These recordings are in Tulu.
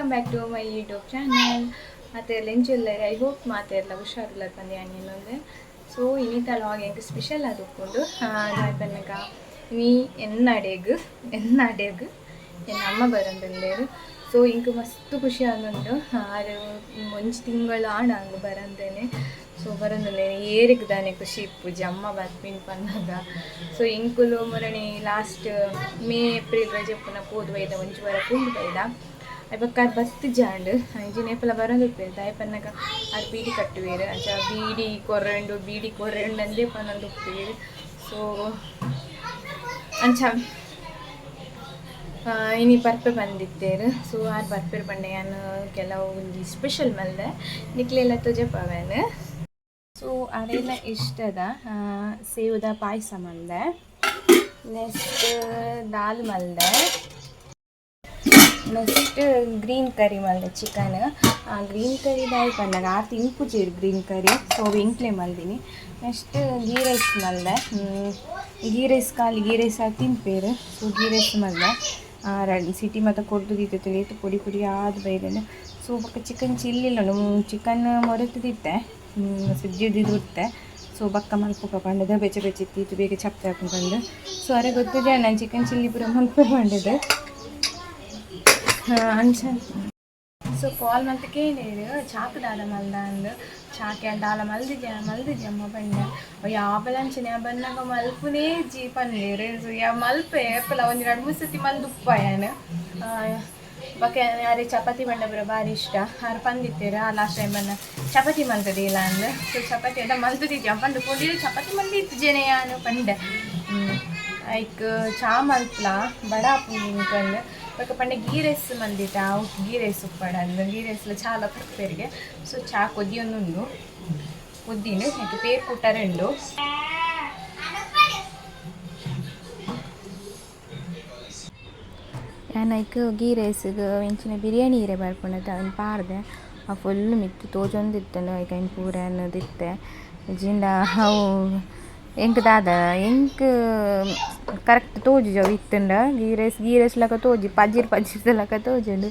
Welcome back to my YouTube channel. ಮಾತೆರ್ಲ ಎಂಚುಲ್ಲೆರ್? I hope ಮಾತೆರ್ಲ ಹುಷಾರುಲ್ಲ ಪಂದ್ ಯಾನ್ ಎನ್ನೊಂದೆ. ಸೊ ಇನಿತ ವ್ಲಾಗ್ ಎಂಕ್ ಸ್ಪೆಷಲ್ ಆದ್ ಉಪ್ಪುಂಡು. ದಾಯೆ ಪನ್ನಗ ಇನಿ ಎನ್ನಡೆಗ್ ಎನ್ನಡೆಗ್ ಎನ್ನ ಅಮ್ಮ ಬರಂದುಲ್ಲೆರ್. ಸೊ ಎಂಕ್ ಮಸ್ತ್ ಖುಷಿ ಆದುಂಡು. ಆರ್ ಒಂಜಿ ತಿಂಗಳು ಆಂಡ ಅಂದ್ ಬರಂದೇನೆ. ಸೊ ಬರಂದುಲ್ಲೆರ್. ಏರೆಗ್ ದಾನೆ ಖುಷಿ ಇಪ್ಪುಜಿ ಅಮ್ಮ ಬರ್ಪಿನ ಪನ್ನಗ? ಸೊ ಎಂಕುಲು ಮೊರಣಿ ಲಾಸ್ಟ್ ಮೇ ಏಪ್ರಿಲ್ ರಜೆ ಉಪ್ಪುನ ಪೋದು ಬೈದ, ಒಂಜಿ ವಾರ ಕುಲ್ದು ಬೈದ. ಬೊಕ್ಕ ಆರ್ ಬತ್ತ್ ಜಾಂಡ್ ಅಂಚಿನ ಏಪಲ ಬರೋಂದಿಪ್ಪೆರ್. ದಾಯೆ ಪನ್ನಗ ಆರ್ ಬೀಡಿ ಕಟ್ಟುವೆರ್. ಅಂಚ ಬೀಡಿ ಕೊರಂಡು, ಬೀಡಿ ಕೊರಂಡು ಅಂದೇ ಪನೊಂದು ಉಪ್ಪುವೆರ್. ಸೊ ಅಂಚ ಇನಿ ಬರ್ಪೆ ಬಂದಿತ್ತೇರು. ಸೊ ಆರ್ ಬರ್ಪೆರ್ ಪಂಡೆ ಯಾನ್ ಕೆಲವು ಒಂಜಿ ಸ್ಪೆಷಲ್ ಮಲ್ದೆ, ನಿಕ್ಲೆಲ ತೋಜಪಾವೆನ್. ಸೊ ಅರೆನ ಇಷ್ಟದ ಸೇವುದ ಪಾಯಸ ಮಲ್ದೆ. ನೆಕ್ಸ್ಟ್ ದಾಲ್ ಮಲ್ದೆ. ನೆಕ್ಸ್ಟ್ ಗ್ರೀನ್ ಕರಿ ಮಲ್ದೆ, ಚಿಕನ್. ಗ್ರೀನ್ ಕರಿ ದಾಯಿ ಪನ್ನಗ ಆರ್ ತಿನ್ಪುಜೆರ್ ಗ್ರೀನ್ ಕರಿ. ಸೊ ಎಂಕ್ಲೆ ಮಲ್ದಿನಿ. ನೆಕ್ಸ್ಟ್ ಗೀ ರೈಸ್ ಮಲ್ದೆ. ಗೀ ರೈಸ್, ಖಾಲಿ ಗೀ ರೈಸ್ ಆದ್ ತಿನ್ಪೇರು. ಸೊ ಗೀ ರೈಸ್ ಮಲ್ದೆ. ರಡ್ಡ್ ಸಿಟಿ ಮಾತ ಕೊರ್ದು ದೀತಿತ್ತು, ಏತ್ ಪೊಡಿ ಪೊಡಿ ಆದ್ ಬೈದ್ಂಡ್. ಸೊ ಬೊಕ್ಕ ಚಿಕನ್ ಚಿಲ್ಲಿ ಉಂಡು. ಚಿಕನ್ ಮೊರೆತುದಿತ್ತೆ, ಫ್ರಿಜ್ ಇತ್ತೆ. ಸೊ ಬೊಕ್ಕ ಮಲ್ಪುಕ ಪಂಡದು ಬೆಚ್ಚ ಬೆಚ್ಚ ಇತ್ತು, ಬೇಗ ಚಪ್ಪೆ ಆಪುಂಡು ಪಂದ್. ಸೊ ಅರೆ ಗೊತ್ತಿದೆ ನಾನು ಚಿಕನ್ ಚಿಲ್ಲಿ ಪೂರ ಮಲ್ಪೆ ಪಂಡದು ಅಂಚ. ಸೊ ಕಾಲ್ ಮಲ್ತ್ ಕೇಂಡೇರು, ಚಾಕ್ ದಾದ ಮಲ್ದ ಅಂದ್. ಚಾಕ್ ಯಾನ್ ದಾಲ ಮಲ್ದಿಜೆ ಮಲ್ದಿಜೆ ಅಮ್ಮ ಪಂಡೆ. ಯಾಪಲ ಅಂಚನೆ, ಬನ್ನಗ ಮಲ್ಪುನೇ ಇಜ್ಜಿ ಪಂಡೇರು. ಸೊ ಯಾ ಮಲ್ಪೆ, ಏಪಲ ಒಂಜಿ ರಡ್ಡ್ ಮೂಜಿ ಸರ್ತಿ ಮಲ್ದುಪ್ಪ ಯಾನ್. ಬೊಕ್ಕ ಅರೆ ಚಪಾತಿ ಪಂಡ ಪೂರ ಬಾರಿ ಇಷ್ಟ. ಆರ್ ಪಂದಿತ್ತೆರ್ ಆ ಲಾಸ್ಟ್ ಟೈಮ್ ಬನ್ನ ಚಪಾತಿ ಮಲ್ತದಿಲ್ಲ ಅಂದ್. ಸೊ ಚಪಾತಿ ಅದ ಮಲ್ತದಿಜ್ಜಿ ಪಂದ್ ಪೊಡಿ ಚಪಾತಿ ಮಲ್ದಿತ್ತಿಜೆನೆ ಯಾನ್ ಪಂಡೆ. ಐಕ್ ಚಾ ಮಲ್ಪ್ಲ ಬಡ ಆಪುಂಡು ಪಂದ್. ಬೊಕ್ಕ ಪಂಡೆ ಗೀ ರೈಸ್ ಮಲ್ದಿತ್ತ, ಅವು ಗೀ ರೈಸ್ ಉಪ್ಪಡ ಅಂದ್. ಗೀ ರೈಸ್ಲ ಚಾಲ ಪರ್ಪೆರಿಗೆ. ಸೊ ಚಾ ಕೊದಿಯೊಂದುಂಡು, ಕೊದ್ದಿನ ಐಕ್ ಪೇರ್ ಕುಟ್ಟರೆ ಉಂಡು. ಯಾನ್ ಐಕ್ ಗೀ ರೈಸ್ಗ್ ಎಂಚಿನ ಬಿರಿಯಾನಿ ಇರೆ ಬರ್ಪುಂಡತ ಅವೆನ್ ಪಾಡ್ದೆ. ಆ ಫುಲ್ ಮಿತ್ತ್ ತೋಜೊಂದಿತ್ತುಂಡು. ಐಕ್ ಐನ್ ಪೂರ ಯಾನ್ ದಿತ್ತೆ. ಇಜ್ಜಿಂಡ ಅವು ಎಂಕ್ ದಾದ ಎಂಕ್ ಕರೆಕ್ಟ್ ತೋಜುಜಿ. ಅವು ಇತ್ತುಂಡ ಗೀ ರೈಸ್ ಗೀ ರೈಸ್ ಲೆಕ ತೋಜಿ, ಪಜಿರ್ ಪಜಿರ್ದ ಲೆಕ ತೋಜುಂಡು.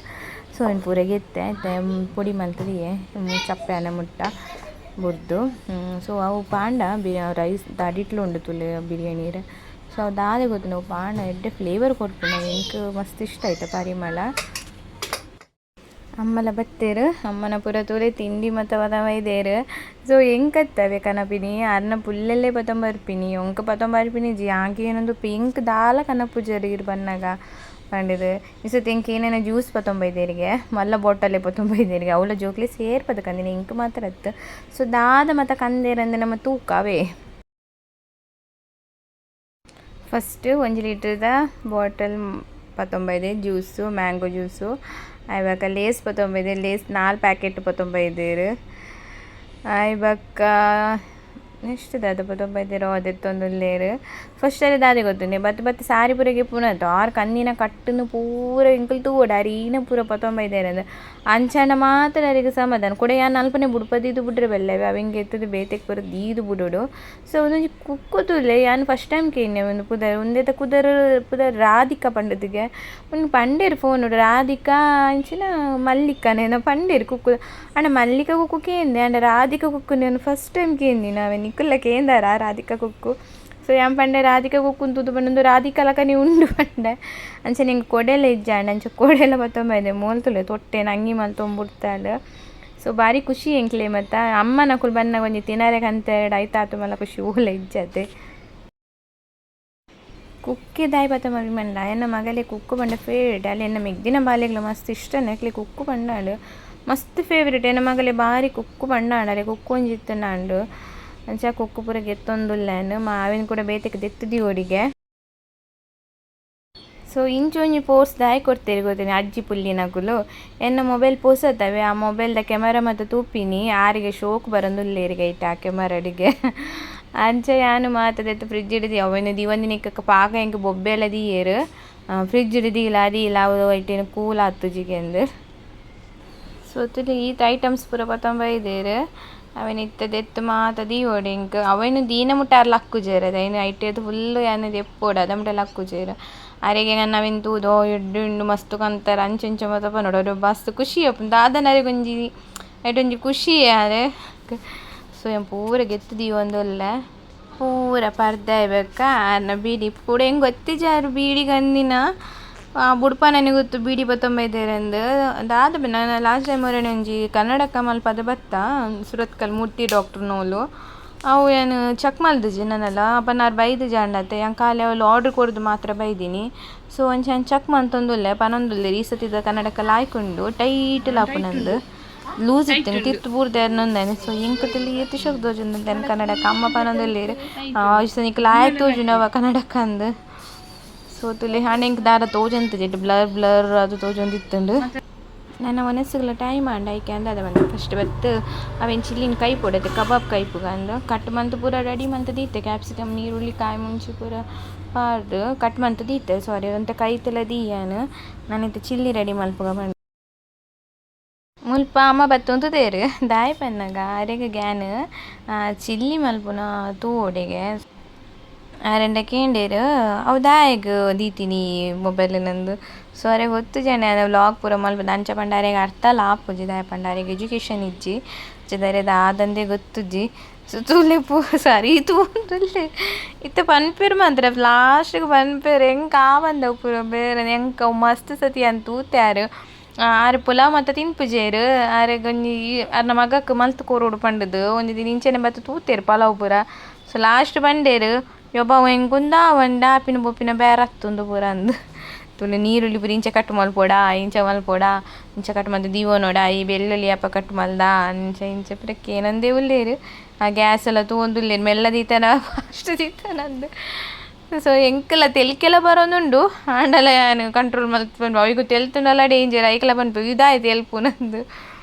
ಸೊ ಐನ್ ಪೂರ ಗೆತ್ತೆ ಇತ್ತೆ ಪೊಡಿ ಮಲ್ತ್ ದೀಯೆ ಚಪ್ಪೆ ಆನ ಮುಟ್ಟ ಬುಡ್ದು. ಸೊ ಅವು ಪಾಂಡ ರೈಸ್ ದಡಿಟ್ಲ ಉಂಡು ತೂಲೆ ಬಿರಿಯಾನಿ ಇರೆ. ಸೊ ಅವು ದಾದ ಗೊತ್ತುಂಡು, ಅವು ಪಾಂಡ ಎಡ್ಡೆ ಫ್ಲೇವರ್ ಕೊರ್ಪುಂಡು. ಎಂಕ್ ಮಸ್ತ್ ಇಷ್ಟ ಆಯ್ತ ಪರಿಮಳ. ಅಮ್ಮಲ ಬತ್ತೆರ್. ಅಮ್ಮನ ಪೂರ ತೂಲೆ, ತಿಂಡಿ ಮಾತ ಬೈದೇರ್. ಸೊ ಎಂಕತ್ತವೆ ಕನಪಿನಿ ಅರ್ನ ಪುಲ್ಲೆಲ್ಲೇ ಪತೊಂಬರ್ಪಿನಿ, ಒಂಕ ಪತೊಂಬರ್ಪಿನಿ ಜಿ ಆಂಕೆ ಏನೊಂದು ಪಿಂಕ್ ದಾಲ ಕನಪುಜೆರ್ ಇರ್ ಬನ್ನಗ ಪಂಡುದು. ಈ ಸತಿ ಎಂಕ್ ಏನೇನ ಜ್ಯೂಸ್ ಪತೊಂಬೈದೇರಿಗೆ, ಮಲ್ಲ ಬೋಟಲೆ ಪತೊಂಬೈದೇರಿಗೆ. ಅವ್ಲ ಜೋಕ್ಲೆ ಸೇರ್ಪದ ಕಂದಿನಿ, ಎಂಕ್ ಮಾತ್ರ ಅತ್ತು. ಸೊ ದಾದ ಮಾತ ಕಂದೇರಂದೆ ನಮ್ಮ ತೂಕ ಅವೇ. ಫಸ್ಟ್ ಒಂಜಿ ಲೀಟರ್ದ ಬಾಟಲ್ ಪತೊಂಬೈದೆ ಜ್ಯೂಸು, ಮ್ಯಾಂಗೋ ಜ್ಯೂಸು. ಆಯ್ಬೊಕ ಲೇಸ್ ಪತೊಂಬೈದೆ, ಲೇಸ್ ನಾಲ್ ಪ್ಯಾಕೆಟ್ ಪತೊಂಬೈದೆರ್. ಆಯ್ಬೊಕ ನೆಕ್ಸ್ಟ್ ದಾದ ಪತೊಂಬೈದೆರೋ ದೆತ್ತೊಂದುಲ್ಲೆರ್. ಫಸ್ಟ್ ಅರೆ ದಾದ ಗೊತ್ತುಂಡೆ, ಬತ್ತ್ ಬತ್ತ್ ಸಾರಿ ಪೂರ ಗೆಪ್ಪುನತ. ಆರ್ ಕಂದಿನ ಕಟ್ಟುನು ಪೂರ ಎಂಕುಲು ತೂವೊಡು, ಆರ್ ಈನ ಪೂರ ಪತೊಂಬೈದೆರಂದ್. ಅಂಚಾಂಡ ಮಾತ್ರ ಅರೆಗ್ ಸಮಾಧಾನ. ಕುಡ ಯಾನ್ ಅಲ್ಪನೆ ಬುಡ್ಪ ದೀದ್ ಬುಡ್ರೆ ಬಲ್ಲೆವೆ, ಅವೆನ್ ಗೆತ್ತುದು ಬೇತೆಗ್ ಪೂರ ದೀದ್ ಬುಡೊಡು. ಸೊ ಉಂದೊಂಜಿ ಕುಕ್ಕು ತೂಲೆ, ಯಾನ್ ಫಸ್ಟ್ ಟೈಮ್ ಕೇಂಡೆ ಉಂದು ಪುದರ್. ಉಂದೆತ ಕುದರ್ ಪುದರ್ ರಾಧಿಕಾ ಪಂಡುದುಗೆ. ಉಂದು ಪಂಡೆರ್ ಫೋನುಡು ರಾಧಿಕಾ ಅಂಚಿನ ಮಲ್ಲಿಕಾನೇನೋ ಪಂಡೆರ್ ಕುಕ್ಕು. ಆಂಡ ಮಲ್ಲಿಕಾ ಕುಕ್ಕು ಕೇಂದೆ, ಆಂಡ ರಾಧಿಕಾ ಕುಕ್ಕು ಯಾನ್ ಫಸ್ಟ್ ಟೈಮ್ ಕೇಂದಿನ ಅವೆ. ನಿಕುಲ್ಲ ಕೇಂದಾರ ರಾಧಿಕಾ ಕುಕ್ಕು? ಸೊ ಯಾನ್ ಪಂಡೆ ರಾಧಿಕಾ ಕುಕ್ಕುನ್ ತೂದು ಪಂಡ ಉಂದು ರಾಧಿಕಾ ಲಕನೆ ಉಂಡು ಪಂಡೆ. ಅಂಚನೆ ಎಂಕ್ ಕೊಡೆಲ ಇಜ್ಜಾಂಡ್, ಅಂಚ ಕೊಡೆಲ ಪತ್ತೊಂಬೈದೆ. ಮೋಲು ತೂಲೆ ತೊಟ್ಟೆನ್ ಅಂಗಿ ಮಲ್ತೊಂದು ಸೊ ಬಾರಿ ಖುಷಿ ಎಂಕ್ಲೆ ಮತ್ತ. ಅಮ್ಮನಕುಲು ಬನ್ನಗ ಒಂಜಿ ತಿನರೆ ಕಂತೆರ್ಡ ಐತಾತ್ ಮಲ್ಲ ಖುಷಿ ಓಲ ಇಜ್ಜತೆ. ಕುಕ್ಕೆ ದಾಯೆ ಪತ್ತೊಂಬ ಪಂಡ ಎನ್ನ ಮಗಲೆ ಕುಕ್ಕು ಪಂಡ ಫೇವರೇಟ್ ಅಲ್ಲಿ. ಎನ್ನ ಮೆಗ್ದಿನ ಬಾಲೆಗ್ಲ ಮಸ್ತ್ ಇಷ್ಟ ಅಕ್ಲೆ ಕುಕ್ಕು ಪಂಡಾಂಡ್ ಮಸ್ತ್ ಫೇವರೇಟ್. ಎನ್ನ ಮಗಲೆ ಬಾರಿ ಕುಕ್ಕು ಪಂಡಾಂಡ್, ಅರೆ ಕುಕ್ಕು ಒಂಜಿ ಇತ್ತುಂಡಾಂಡ್. ಅಂಚ ಕುಕ್ಕು ಪೂರ ಗೆತ್ತೊಂದುಲ್ಲೆನ್, ಅವೆನ್ ಕೂಡ ಬೇತೆಗ್ ದೆತ್ತ್ ದೀವೊಡಿಗೆ. ಸೊ ಇಂಚ ಒಂಜಿ ಪೋಸ್ ದಾಯೆ ಕೊರ್ತೆರ್ ಗೊತ್ತೇನೆ ಅಜ್ಜಿ ಪುಲ್ಲಿನಕುಲು? ಎನ್ನ ಮೊಬೈಲ್ ಪೋಸತ್ತವೆ, ಆ ಮೊಬೈಲ್ದ ಕ್ಯಾಮರಾ ಮಾತ ತೂಪಿನಿ. ಆರಿಗೆ ಶೋಕ್ ಬರೊಂದುಲ್ಲೆರ್ ಐಟ್ ಆ ಕ್ಯಾಮರಾಡಿಗೆ. ಅಂಚ ಯಾನ್ ಮಾತ ದೆತ್ತ್ ಫ್ರಿಜ್ ಡ್ ಅವೆನ್ ದೀವಂದಿನೆಕ್ ಪಾಕ ಎಂಕ್ ಬೊಬ್ಬೆಲ ದೀಯೆರ್, ಫ್ರಿಜ್ ಡ್ ದೀಲ ದೀಲ, ಅವು ಐಟ್ ಕೂಲ್ ಆತುಜಿಗೆಂದ್. ಸೊ ತೂಲೆ, ಈತ್ ಐಟಮ್ಸ್ ಪೂರ ಪತೊಂಬೈದೆರ್. ಅವೆನ್ ಇತ್ತೆ ದೆತ್ತ್ ಮಾತ ದೀವೊಡು ಎಂಕ್ ಅವೆನ್ ದೀನ ಮುಟ್ಟ ಆರ್ ಲಕ್ಕುಜೆರ್ ಐನ್ ಐಟೇದ್ ಫುಲ್ಲ್ ಯಾನ್ ದೆಪ್ಪೊಡು ಅದ ಮುಟ್ಟ ಲಕ್ಕುಜೆರ್ ಅರೆಗೆ ಯಾನ್ ಅವೆನ್ ತೂದು ಎಡ್ಡೆ ಉಂಡು ಮಸ್ತ್ ಕಂತರ ಅಂಚ ಇಂಚ ಮಾತ ಪನೊಡು ಅರೆ ಮಸ್ತ್ ಖುಷಿ ಆಪುಂಡು ದಾದನ ಅರೆಗೊಂಜಿ ಐಟೊಂಜಿ ಖುಷಿ ಆರೆ. ಸೊ ಯಾನ್ ಪೂರ ಗೆತ್ತ್ ದೀವೊಂದುಲ್ಲೆ ಪೂರ ಪರ್ದೆ ಆಯ್ಬೊಕ್ಕ ಆರ್ನ ಬೀಡಿ ಪೂರ ಎಂಕ್ ಗೊತ್ತಿಜ್ಜಿ ಆರ್ ಬೀಡಿ ಕಂದಿನ ಬುಡ್ಪನನೆ ಗೊತ್ತು ಬೀಡಿ ಪತ್ತೊಂಬೈದೇರಂದ್ ದಾದ ನಾನು ಲಾಸ್ಟ್ ಟೈಮ್ ಒರನೆ ಒಂಜಿ ಕನ್ನಡಕ ಮಲ್ಪದ ಬತ್ತ ಸುರತ್ಕಲ್ ಮೂರ್ತಿ ಡಾಕ್ಟರ್ ನೌಲು ಅವು ಯಾನ್ ಚೆಕ್ ಮಲ್ದಿಜಿ ನನಲ ಅಪನಾರ್ ಬೈದಿಜ ಅಂಡತೆ ಯಾನ್ ಖಾಲಿ ಅವ್ಲು ಆರ್ಡರ್ ಕೊರ್ದು ಮಾತ್ರ ಬೈದಿನಿ. ಸೊ ಅಂಚ ಯಾನ್ ಚೆಕ್ ಮಂತೊಂದುಲ್ಲೆ ಪನೊಂದುಲ್ಲೆರ್ ಈ ಸತಿದ ಕನ್ನಡಕ ಲಾಯ್ಕ್ ಉಂಡು ಟೈಟ್ ಲಾಪುನಂದು ಲೂಸ್ ಇತ್ತಿನ ತಿರ್ತು ಬೂರ್ದೆ ಅನ್ನೊಂದೇನೆ. ಸೊ ಎಂಕ್ ತುಲಿ ಏತ್ ಶೋಕ್ ತೋಜೊಂದುಂಡು ಕನ್ನಡಕ ಅಮ್ಮ ಪನೊಂದುಲ್ಲೆರ್ ನಿಕ್ ಲಾಯ್ಕ್ ತೋಜುಂಡು ಅವ ಕನ್ನಡಕ ಅಂದ್. ಸೊ ತುಲಿ ಆಂಡ ಎಂಕ್ ದಾದ ತೋಜೊಂತಿಜಿ ಬ್ಲರ್ ಬ್ಲರ್ ಅದು ತೋಜೊಂದಿತ್ತುಂಡು. ನನ ವನಸುಗ್ಲ ಟೈಮ್ ಆಂಡ ಐಕೆ ಅಂದಾದ ಬಂದೆ ಫಸ್ಟ್ ಬತ್ತು ಅವೆನ್ ಚಿಲ್ಲಿನ್ ಕೈಪೊಡತೆ ಕಬಾಬ್ ಕೈಪುಗ ಅಂದ್ ಕಟ್ ಮಂತ್ ಪೂರ ರೆಡಿ ಮಂತ್ ದೀತೆ ಕ್ಯಾಪ್ಸಿಕಮ್ ನೀರುಳ್ಳಿ ಕಾಯಿ ಮುಂಚಿ ಪೂರ ಪಾಡ್ದ್ ಕಟ್ ಮಂತ್ ದೀತೆ ಸಾರಿ ಒಂತೆ ಕೈತುಲ ದೀಯಾನ್ ನಾನಿತ್ತೆ ಚಿಲ್ಲಿ ರೆಡಿ ಮಲ್ಪುಗ ಪಂಡ್ ಮುಲ್ಪ ಅಮ್ಮ ಬತ್ತೊಂತುದೇರು ದಾಯೆ ಪನ್ನಗ ಅರೆಗ್ ಗ್ಯಾನ್ ಚಿಲ್ಲಿ ಮಲ್ಪುನ ತೂವೊಡೆಗೆ ಆರೆಂಡ ಕೇಂಡೇರು ಅವು ದಾಯೆಗ್ ದೀತಿನಿ ಮೊಬೈಲ್ ನಂದು. ಸೊ ಅರೆಗ್ ಗೊತ್ತುಜಾಂಡ ಯಾನ್ ವ್ಲಾಗ್ ಪೂರ ಮಲ್ಪುನ ಅಂಚ ಪಂಡ ಅರೆಗ್ ಅರ್ಥಲ ಆಪುಜಿ ದಾಯೆ ಪಂಡ ಅರೆಗ್ ಎಜುಕೇಶನ್ ಇಜ್ಜಿ ಅಂಚ ದಾದಂದೆ ಗೊತ್ತುಜ್ಜಿ. ಸೊ ತೂಲೆ ಪೂ ಸರಿ ತೂವೊಂದುಲ್ಲೆ ಇತ್ತೆ ಪನ್ಪೆರ್ ಮಾತ್ರ ಲಾಸ್ಟ್ಗ್ ಪನ್ಪೆರ್ ಎಂಕ್ ಆವಂದ್ ಅವು ಪೂರ ಬೇರೆ ಎಂಕ್ ಅವು ಮಸ್ತ್ ಸತಿ ಯಾನ್ ತೂತೆ ಆರ್ ಆರ್ ಪುಲಾವ್ ಮಾತ ತಿನ್ಪುಜೆರ್ ಆರೆಗ್ ಒಂಜಿ ಆರ್ನ ಮಗಕ್ ಮಲ್ತ್ ಕೊರೊಡು ಪಂಡುದು ಒಂಜಿ ದಿನ ಇಂಚನೆ ಬತ್ತ್ ತೂತೆರ್ ಪಲಾವ್ ಪೂರ. ಸೊ ಲಾಸ್ಟ್ ಪಂಡೇರು ಯೊಬ್ಬ ಎಂಕುಂದ ಆವಂಡ ಆಪಿನ ಪೋಪಿನ ಬೇರೆ ಅತ್ತುಂದು ಪೂರ ಅಂದ್. ತುಲೆ ನೀರುಳ್ಳಿ ಪೂರ ಇಂಚ ಕಟ್ ಮಲ್ಪೊಡಾ ಇಂಚ ಮಲ್ಪೊಡಾ ಇಂಚ ಕಟ್ ಮಲ್ತ್ ದೀವೊನೊಡಾ ಈ ಬೆಳ್ಳುಳ್ಳಿ ಅಪ ಕಟ್ ಮಲ್ದ ಅಂಚ ಇಂಚ ಪೂರ ಕೇನೊಂದೇ ಉಲ್ಲೆರ್ ಆ ಗ್ಯಾಸ್ ಎಲ್ಲ ತೂವೊಂದುಲ್ಲೆರ್ ಮೆಲ್ಲ ದೀತನ ಫಾಸ್ಟ್ ದೀತನ ಅಂದ್. ಸೊ ಎಂಕಲ ತೆಲಿಕೆಲ ಬರೋದುಂಡು ಆಂಡಲ ಯಾನ್ ಕಂಟ್ರೋಲ್ ಮಲ್ತ್ ಅವಿಗೂ ತೆಲ್ತುಂಡಲ ಡೇಂಜರ್ ಐಕ್ಲ ಪನ್ಪು ಇದಾಯೆ ತೆಲ್ಪುನಂದ್.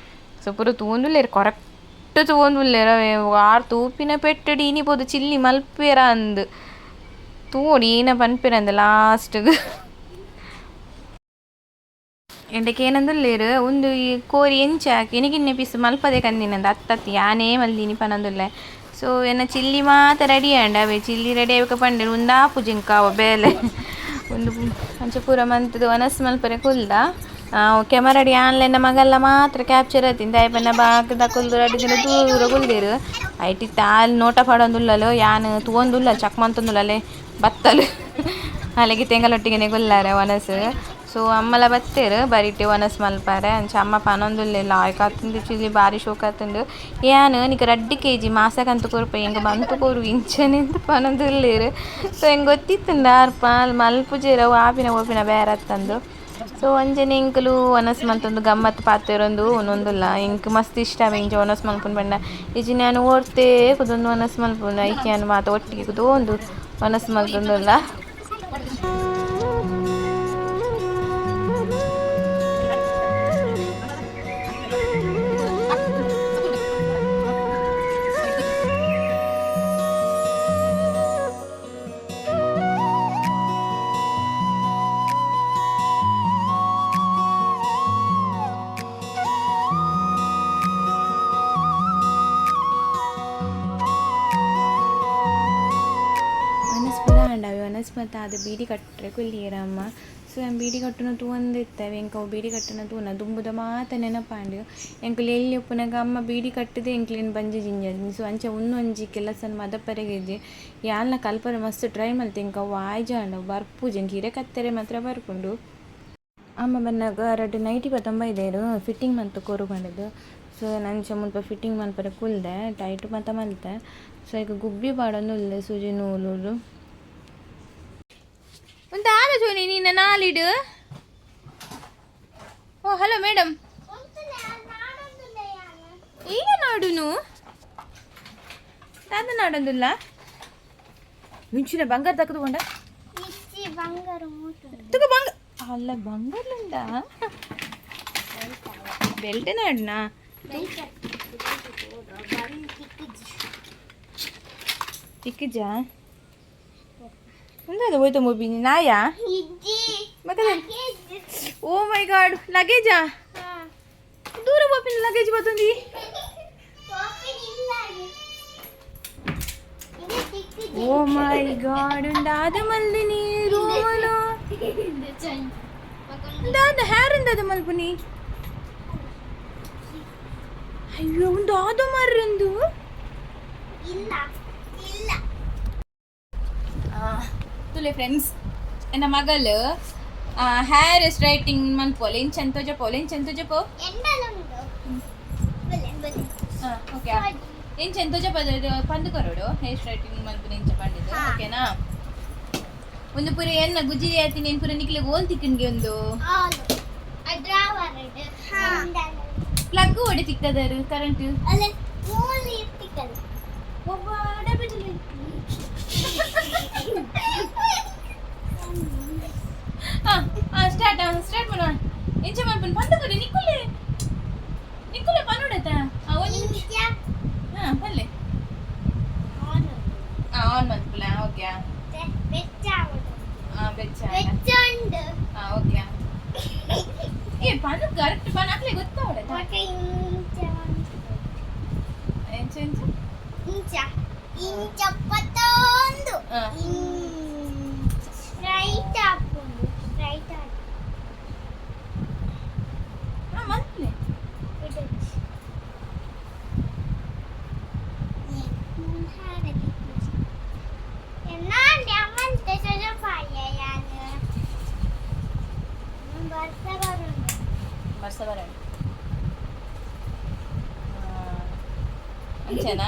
ಸೊ ಪೂರ ತೂವೊಂದುಲ್ಲೆರ್ ಕರೆಕ್ಟ್ ತೂವೊಂದುಲ್ಲೆರ್ ಅವೆ ಆರ್ ತೂಪಿನ ಪೆಟ್ಟುಡು ಇನಿ ಪೋದು ಚಿಲ್ಲಿ ಮಲ್ಪುವೆರ ಅಂದ್. ತೂವೊಡು ಏನ ಪನ್ಪೆರಂದ್ ಲಾಸ್ಟ್ಗ್. ಎಂಡಕ್ಕೆ ಏನಂದುಲ್ಲೆರ್ ಉಂದು ಈ ಕೋರಿ ಎಂಚ ಕಿನ್ನಿ ಪೀಸ್ ಮಲ್ಪದೆ ಕಂದಿನಂದ್ ಅತ್ತತ್ ಯಾನೇ ಮಲ್ದಿನಿ ಪನೊಂದುಲ್ಲೆ. ಸೊ ಎನ್ನ ಚಿಲ್ಲಿ ಮಾತ ರೆಡಿ ಆಂಡ ಅವೆ ಚಿಲ್ಲಿ ರೆಡಿ ಆಯ್ಕ ಪಂಡೆರ್ ಉಂದಾಪುಜಿ ಎಂಕ್ ಅವ ಬೇಲೆ. ಉಂದು ಅಂಚ ಪೂರ ಮಂತುದು ವನಸ್ ಮಲ್ಪರೆ ಕುಲ್ದ ಕೆಮರಡಿ ಆನ್ಲೈನ್ ಮಗಲ್ಲ ಮಾತ್ರ ಕ್ಯಾಪ್ಚರ್ ಆತಿನ ದಾಯೆ ಪಂಡ ಬಾಕಿದಕುಲು ರಡ್ಡ್ ಜನ ದೂರ ಕುಲ್ದೆರ್ ಐಟ್ ಇತ್ತೆ ಆಲ್ ನೋಟ ಪಾಡೊಂದುಲ್ಲಲ್ ಯಾನ್ ತೂವೊಂದುಲ್ಲಲ್ ಚಕ್ ಮಂತೊಂದುಲ್ಲಲೆ ಬತ್ತಲ್ ಅಲೆಗ್ ಎಂಕಲೊಟ್ಟಿಗೆನೆ ಕುಲ್ಲಾರೆ ವನಸ್. ಸೊ ಅಮ್ಮಲ ಬತ್ತೆರ್ ಬರಿಟೆ ವನಸ್ ಮಲ್ಪರೆ ಅಂಚ ಅಮ್ಮ ಪನೊಂದುಲ್ಲೆರ್ ಲಾಯ್ಕ್ ಆತುಂಡು ಚಿಲ್ಲಿ ಬಾರಿ ಶೋಕ್ ಆತುಂಡು ಯಾನ್ ನಿಕ್ ರಡ್ಡ್ ಕೆಜಿ ಮಾಸಕಂತ ಕೊರ್ಪೆ ಎಂಕ್ ಮಂತ್ ಕೊರು ಇಂಚನೆ ಪನೊಂದುಲ್ಲೆರ್. ಸೊ ಎಂಕ್ ಗೊತ್ತಿತ್ತುಂಡು ಆರ್ ಪಾಲ್ ಮಲ್ಪುಜೆರ್ ಅವು ಆಪಿನ ಪೋಪಿನ ಬೇರೆ ಅತ್ತಂದು. ಸೊ ಅಂಚನೆ ಎಂಕುಲು ವನಸ್ ಮಂತೊಂದು ಗಮ್ಮತ್ ಪಾತೆರೊಂದು ಉನೊಂದುಲ್ಲ ಎಂಕ್ ಮಸ್ತ್ ಇಷ್ಟ ಅವೆ ಇಂಚ ವನಸ್ ಮಲ್ಪುನು ಪಂಡ ಇಜ್ಜಿ ಯಾನ್ ಒರ್ತೆ ಕುದೊಂದು ವನಸ್ ಮಲ್ಪುನು ಐಕ್ ಯಾನ್ ಮಾತ ಒಟ್ಟಿಗೆ ಕುದೊಂದು ವನಸ್ ಮಲ್ತೊಂದುಲ್ಲ. ವನಸ್ ಅದು ಬೀಡಿ ಕಟ್ಟರೆ ಕುಲ್ಲಿಯೆರ್ ಸೊ ಯಾನ್ ಬೀಡಿ ಕಟ್ಟುನ ತೂವೊಂದಿತ್ತೆ ಎಂಕ್ ಅವು ಬೀಡಿ ಕಟ್ಟುನ ತೂನ ದುಂಬುದ ಮಾತ ನೆನಪಾಂಡ್ ಎಂಕುಲು ಎಲ್ಯ ಉಪ್ಪುನಗ ಅಮ್ಮ ಬೀಡಿ ಕಟ್ಟುದು ಎಂಕ್ಲೆನ್ ಬಂಜಿ ಜಿಂಜಾದಿನಿ. ಸೊ ಅಂಚ ಉಂದೊಂಜಿ ಕೆಲಸನ್ ಮದಪರೆಗ್ ಇಜ್ಜಿ ಯಾನ್ಲ ಕಲ್ಪರೆ ಮಸ್ತ್ ಟ್ರೈ ಮಲ್ತೆ ಎಂಕ್ ಅವು ಆಯ್ಜಾಂಡ್ ಅವು ಬರ್ಪುಜಿ ಎಂಕ್ ಇರೆ ಕತ್ತೆರೆ ಮಾತ್ರ ಬರ್ಪುಂಡು. ಅಮ್ಮ ಬನ್ನಗ ರಡ್ಡ್ ನೈಟಿ ಪತೊಂಬೈದೆರ್ ಫಿಟ್ಟಿಂಗ್ ಮಂತ್ ಕೊರು ಪಂಡುದು. ಸೊ ಯಾನ್ ಅಂಚ ಮುಲ್ಪ ಫಿಟ್ಟಿಂಗ್ ಮಲ್ಪರೆ ಕುಲ್ದೆ ಟೈಟ್ ಮಾತ ಮಲ್ತೆ. ಸೊ ಐಕ್ ಗುಬ್ಬಿ ಪಾಡೊಂದುಲ್ಲೆ ಸೂಜಿ ನೂಲುಡು. ಉಂದು ಸೋನಿ ನಿನ್ನ ನಾಲಿಡು. ಓ ಹಲೋ ಮೇಡಮ್. ಈಗ ನಾಡುನು ದಾದ ನಾಡೊಂದುಲ್ಲ ಇಂಚಿನ ಬಂಗಾರ ತಕ್ಕದುಕೊಂಡ ತುಕ ಬಂಗ ಅಲ್ಲ ಬಂಗಾರಲುಂಡ ಬೆಲ್ಟ್ ನಾಡುನಾ ತಿಕ್ಕಿಜಾ ಉಂದದ ಹೋಯ್ತು ಮೊಬಿನಿ ನಾಯಾ ಮತ್ತೆ ಓ ಮೈ ಗಾಡ್ ಲಗೇಜಾ ದೂರ ಪೋಪಿನ ಲಗೇಜ್ ಬತ್ತುಂದಿ. ಓ ಮೈ ಗಾಡ್, ಉಂಡಾದ ಮಲ್ದಿನಿ ರೂಮನು. ದಾದ ಹೇರ್ ಉಂದಾದ ಮಲ್ಪುನಿ? ಅಯ್ಯೋ, ಉಂದು ಆದ ಮಾರ್ರಂದು. ಇಲ್ಲ ಇಲ್ಲ. ತುಲೆ ಫ್ರೆಂಡ್ಸ್, ಎನ್ನ ಮಗಲು ಹೇರ್ ಸ್ಟ್ರೈಟಿಂಗ್ ಮನ್ಪೋಲೆ. ಇಂಚನ್ ತೋಜಪೋಲೆ, ಇಂಚನ್ ತೋಜಪೋ. ಎಂಡಲುಂಡು ಬಲೆ ಬಲೆ. ಓಕೆ, ಇಂಚನ್ ತೋಜಪದ ಪಂದು ಕೊರಡು. ಹೇರ್ ಸ್ಟ್ರೈಟಿಂಗ್ ಮನ್ಪುನ ಇಂಚ ಪಂಡಿದ್ದು. ಹಾ. ಓಕೆನಾ? ಒಂದು ಪೂರ ಎನ್ನ ಗುಜ್ಜಿ ಆಯ್ತೀನಿ. ಏನ್ ಪೂರ ನಿಕ್ಲೆ ಓಲ್ ತಿಕ್ಕನ್ಗೆ ಒಂದು. ಆಲು ಅದ್ರಾವರಡು ಎಂಡಲು. ಪ್ಲಗ್ ಓಡಿ ತಿಕ್ತದಾರು ಕರೆಂಟ್. ಅಲ್ಲ, ಮೂಲಿ ಇರ್ತಿಕಲ್ಲ. ಒಬ್ಬ. ಹಾ ಹಾ, ಸ್ಟಾರ್ಟ್ ಸ್ಟಾರ್ಟ್ ಮಾಡುವ. ಎಂಚ ಮನ್ಪುನ ಪಂದು ಕೊಡಿ. ನಿಕ್ಕುಲೆ ನಿಕ್ಕುಲೆ ಪನ್ನುಡತ. ಒಂದು ನಿಮಿಷ. ಇಂಚ. ಹಾ, ಪಲ್ಲೆ. ಆನು. ಆ, ಆನ್ ಮನ್ಪುಲ. ಓಕೆ. ಬೆಚ್ಚ ಆವಡು. ಆ, ಬೆಚ್ಚ. ಬೆಚ್ಚ ಉಂಡು. ಹಾ, ಓಕೆ. ಏ, ಪನ್ನು ಕರೆಕ್ಟ್ ಪನ್ ಅಕ್ಲೆ ಗೊತ್ತಾವಡ. ಮತ್ತೆ ಇಂಚ. ಎಂಚ ಎಂಚ? ಇಂಚ ಇಂಚ ಪತ್ತೊಂದು. ಹಾ. ಸ್ಟ್ರೈಟ್ ಹಾಕೊಂಡು ಸ್ಟ್ರೈಟ್ ಹಾಕಿ. ಹಾ, ಮನ್ಪುಲೆ. ಬರ್ಸ ಬರೋಣ. ಅಂಚನಾ?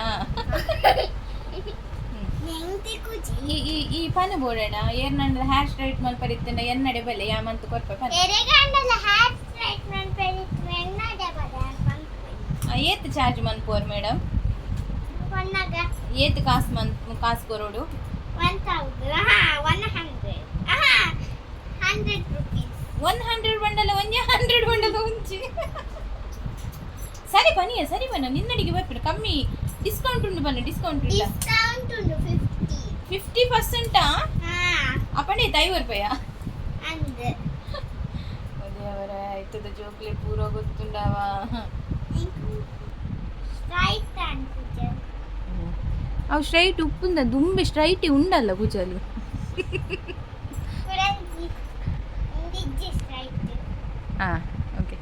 ಈ ಈ ಈ ಪನ್ ಬೋಡಣ. ಏರ್ನಂಡ ಹೇರ್ ಸ್ಟ್ರೈಟ್ ಮಲ್ಪರಿತ್ತಂಡ ಎನ್ನಡೆ ಬಲ್ಲೆ ಯಾಮಂತ ಕೊರ್ಪ ಪನ್. ಏತ್ ಚಾರ್ಜ್ ಮನ್ಪೋರ್ ಮೇಡಮ್? ಏತ್ ಕಾಸ್ ಮನ್ ಕಾಸ್ ಕೊರೋಡು? 1000, 100, 100 rupees. 100 ಬಂಡಲ ಒಂಜಿ 100 ಬಂಡಲ ಒಂಜಿ. ಸರಿ ಬನ್ನಿ, ಸರಿ ಬನ್ನ. ನಿನ್ನಡಿಗೆ ಬರ್ಪಿಡ ಕಮ್ಮಿ ಡಿಸ್ಕೌಂಟ್ ಉಂಟು ಬನ್ನಿ, ಡಿಸ್ಕೌಂಟ್ ಉಂಟು. ಡಿಸ್ಕೌಂಟ್ ಉಂಟು 50. 50%? ಹಾ. ಅಪ್ಪಣೆ 50 ರೂಪಾಯ? ಅಂದ್. ದೇವರ, ಇತ್ತದ ಜೋಕ್ಲೆ ಪೂರ ಗೊತ್ತುಂಡವ. ಸ್ಟ್ರೈಟ್ ಅನ್ಸುತ್ತೆ. ಅವು ಸ್ಟ್ರೈಟ್ ಉಪ್ಪುಂದ ದುಂಬೆ ಸ್ಟ್ರೈಟ್ ಉಂಡಲ್ಲ ಕುಜಲು. ಕುರಂಜಿ ಇಂದಿಜ್ಜಿ ಸ್ಟ್ರೈಟ್. ಹಾ, ಓಕೆ.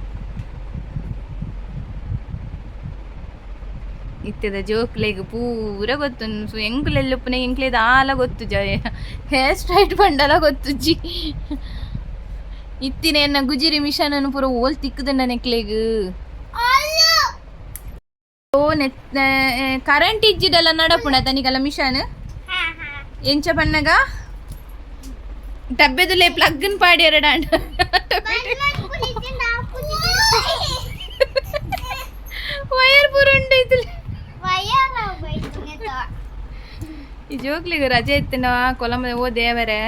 ಇತ್ತದ ಜೋಕ್ಲೆಗ್ ಪೂರ ಗೊತ್ತುಂಡು. ಎಂಕುಲೆಲ್ಲುಪ್ಪುನ ಎಂಕ್ಲೆದ ಆಲ ಗೊತ್ತು ಜ. ಹೇರ್ ಸ್ಟ್ರೈಟ್ ಬಂಡಲ ಗೊತ್ತುಜ್ಜಿ. ಇತ್ತಿನ ಎನ್ನ ಗುಜಿರಿ ಮಿಷನ್ ಅನ್ನು ಪೂರ ಓಲ್ ತಿಕ್ಕುದಂಡ ನೆಕ್ಲೆಗ್. ಅಲ್ಲೋ. ಓ, ನೆತ್ ಕರೆಂಟ್ ಇಜ್ಜಿಡಲ್ಲ ನಡಪುಣ ತನಿಗಲ ಮಿಷನ್. ಹಾ ಹಾ. ಎಂಚ ಪನ್ನಗ ಡಬ್ಬೆದುಲೆ ಪ್ಲಗ್ ಪಾಡಿ ಎರಡಾಂಡ. ವೈರ್ ಪೂರ ಉಂಡು ಇದ್ಲೆ. ಈ ಜೋಕ್ಲಿಗೆ ರಜೆ ಇತ್ತಿನ ಕೊಲಂಬ. ಓ ದೇವರೇ.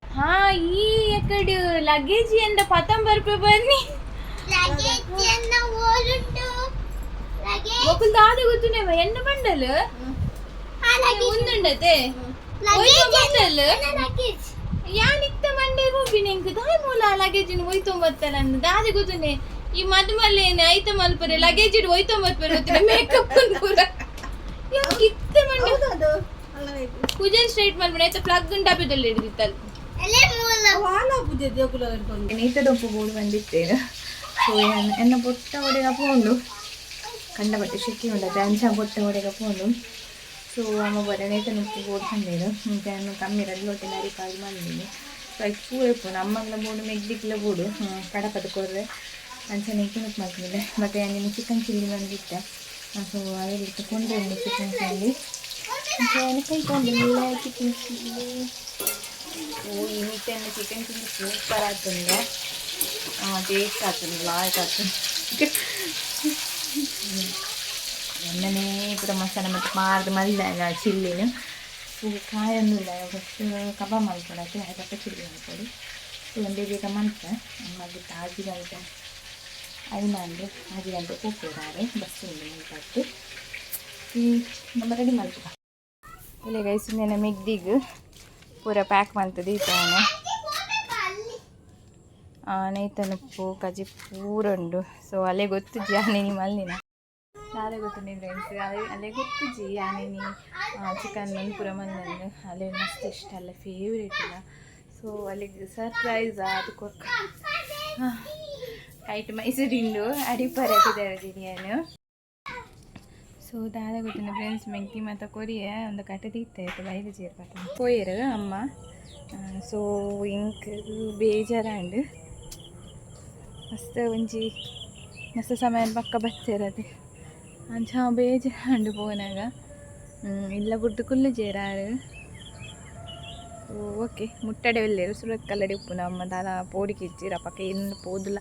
ಹಾ, ಈ ಎಕಡೆ ಲಗೇಜ್ ಎಂದ ಪತಂಬ ರೂಪಾಯಿ ಬನ್ನಿ. ಒಕುಲ್ ದಾದ ಗೊತ್ತುನೇವ ಎನ್ನ ಬಂಡಲ್ ಉಂದುಂಡತೆ ಬಂಡಲ್. ಯಾನಿತ್ತ ಮಂಡೆ ಹೋಗಿನಿ ಎಂಕ್ ದಾಯ ಮೂಲ ಲಗೇಜ್ ಒಯ್ತೊಂಬತ್ತಲ್ಲ ಅಂದ್ ದಾದೆ ಗೊತ್ತುನೆ. ಈ ಮದುಮಲ್ಲೇನೆ ಐತ ಮಲ್ಪರೆ ಲಗೇಜ್ ಇಡು ಒಯ್ತೊಂಬತ್ಪರೆ ಗೊತ್ತಿಲ್ಲ. ಮೇಕಪ್ ಪೂರ ಯಾಕೆ ಇತ್ತ ಮಂಡೆ ಕುಜಲ್ ಸ್ಟ್ರೈಟ್ ಮಲ್ಪನೆ ಐತ ಪ್ಲಗ್ ಡಬ್ಬದಲ್ಲಿ ಹಿಡಿದಿತ್ತಲ್ಲ. ನೀತದೊಪ್ಪು ಬೋಡು ಬಂದಿತ್ತೇನು. ಸೊ ಎನ್ನ ಪೊಟ್ಟ ಒಡೆಗ ಪೋಂಡು ಕಂಡ ಬಟ್ಟೆ ಶೆಕ್ಕಿ ಉಂಡತೆ ಅಂಚ ಪೊಟ್ಟ ಒಡೆಗ ಪೋಂಡು. ಸೊ ಅಮ್ಮ ಬರ ನೇತನ ಉಪ್ಪು ಬೋಡು ಬಂದೇನು. ನಾನು ಕಮ್ಮಿ ರಡ್ಡು ಲೋಟೆ ನರಿ ಕಾಳು ಬಂದೀನಿ. ಸೊ ಐಕ್ ಪೂರ ಇಪ್ಪುನು ಅಮ್ಮಗ್ಲ ಬೋಡು, ಮೆಗ್ದಿಕ್ಲ ಬೋಡು ಕಡಪದ ಕೊರ್ರೆ. ಅಂಚನೆ ತಿನ್ನಕ್ ಮಾಡ್ತಿದ್ದೆ. ಮತ್ತು ನೀನು ಚಿಕನ್ ಚಿಲ್ಲಿ ಬಂದಿತ್ತೆ. ಸೊ ಅದೇ ಕೊಂಡ್ರೆ ಚಿಕನ್ ಚಿಲ್ಲಿ ಕೈ ಚಿಕನ್ ಚಿಲ್ಲಿ. ಓ, ಈ ಮೀಟನ್ನು ಚಿಕನ್ ಚಿಲ್ಲಿ ಸೂಪರ್ ಆಗ್ತದೆ. ಟೇಸ್ಟ್ ಆಗ್ತದೆ, ಲಾಯ್ಕ್ ಆಗ್ತದೆ. ಎಣ್ಣೆನೇ ಪೂರ ಮಸಾಲೆ ಮತ್ತು ಮಾರ್ದು ಮಲ್ದ ಚಿಲ್ಲಿನ. ಸೊ ಕಾಯೊಂದಿಲ್ಲ, ಫಸ್ಟ್ ಕಬಾಬ್ ಮಲ್ಪೊಡಾಯ್ತು, ಅದಕ್ಕೆ ಚಿಲ್ಲಿ ಮಲ್ಪೊಡು. ಸೊ ಒಂದೇ ಬೇಗ ಮಲ್ಪೆ ಮದ್ದು 6 ಗಂಟೆ 5 ಅಂದ್ರೆ 6 ಗಂಟೆ ಪೋಪುಡಾರೆ. ಬಸ್ ಉಂಡು ಮುಲ್ಪತ್ತು. ಈ ನಮ್ಮ ರೆಡಿ ಮಲ್ಪುಗ. ಇಲ್ಲ ಗೈಸ್, ನೆನ ಮೆಗ್ದಿಗ್ ಪೂರ ಪ್ಯಾಕ್ ಮಲ್ತದೆ ಇತ್ತಾನೆ. ನೇತ ನುಪ್ಪು ಕಜಿಪು ಪೂರ ಉಂಡು. ಸೊ ಅಲ್ಲೇ ಗೊತ್ತುಜಿ ಯಾನಿನಿ ಮಲ್ದಿನ. ದಾದ ಗೊತ್ತುಂಡು ಫ್ರೆಂಡ್ಸ್, ಅಲೆ ಅಲೆ ಗೊತ್ತುಜಿ ಯಾನಿನಿ ಚಿಕನ್ ಪೂರ ಮಲ್ದಂದು. ಅಲೆ ಮಸ್ತ್ ಇಷ್ಟ, ಅಲ್ಲ ಫೇವ್ರೇಟ್ ಇಲ್ಲ. ಸೊ ಅಲ್ಲಿಗೆ ಸರ್ಪ್ರೈಸ್ ಅದು ಕೊರ್ಕ ಐಟ್ ಮೈಸೂರಿಂಡು ಅಡಿಪರ ಯಾನು. ಸೊ ದಾದ ಗೊತ್ತುಂಡು ಫ್ರೆಂಡ್ಸ್, ಮೆಗ್ದಿ ಮಾತ ಕೊರಿಯೆ ಒಂದು ಕಟ್ಟೆ ಇತ್ತು ಬೈದ ಚೇರ್ ಪೋಯೆರ್ ಅಮ್ಮ. ಸೊ ಇಂಕ್ ಬೇಜಾರಾಂಡ್ ಮಸ್ತ್. ಒಂಜಿ ಮಸ್ತ್ ಸಮಯ ಪಕ್ಕ ಬತ್ತೆರದು. ಅಂಚ ಬೇಜಾರಾಂಡ್ ಪೋನಾಗ. ಇಲ್ಲ ಬುಡ್ದು ಕುಲ್ಲು ಜೇರಾರು. ಓಕೆ, ಮುಟ್ಟಡೆ ಉಲ್ಲೆರ್. ಸುರತ್ಕಲ್ಲಡೆ ಉಪ್ಪುನ ಅಮ್ಮ ದಾಲ ಪೋಡಿಗೆ ಇಜ್ಜಿರ ಪಕ್ಕ ಇನ್ನು ಪೋದುಲ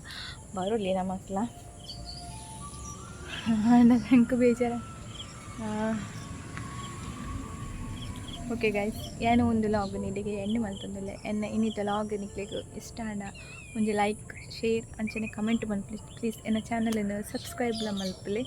ಬರೊಲಿ ನಮಕ್ಲ. ಆಂಡ ಎಂಕ್ ಬೇಜಾರ. ಓಕೆ ಗೈಸ್, ಯಾನ್ ಒಂದು ಲಾಗ್ ನಿಡೆಗೆ ಎಂಡ್ ಮಲ್ತೊಂದುಲ್ಲೆ. ಎನ್ನ ಇನ್ನಿತ ಲಾಗ್ ನಿಕ್ಲೆಗ್ ಇಷ್ಟ ಆಂಡ ಒಂಜಿ ಲೈಕ್, ಶೇರ್ ಅಂಚನೆ ಕಮೆಂಟ್ ಮಲ್ಪುಲೆ ಪ್ಲೀಸ್. ಎನ್ನ ಚಾನಲನ್ನು ಸಬ್ಸ್ಕ್ರೈಬ್ಲ ಮಲ್ಪುಲೆ.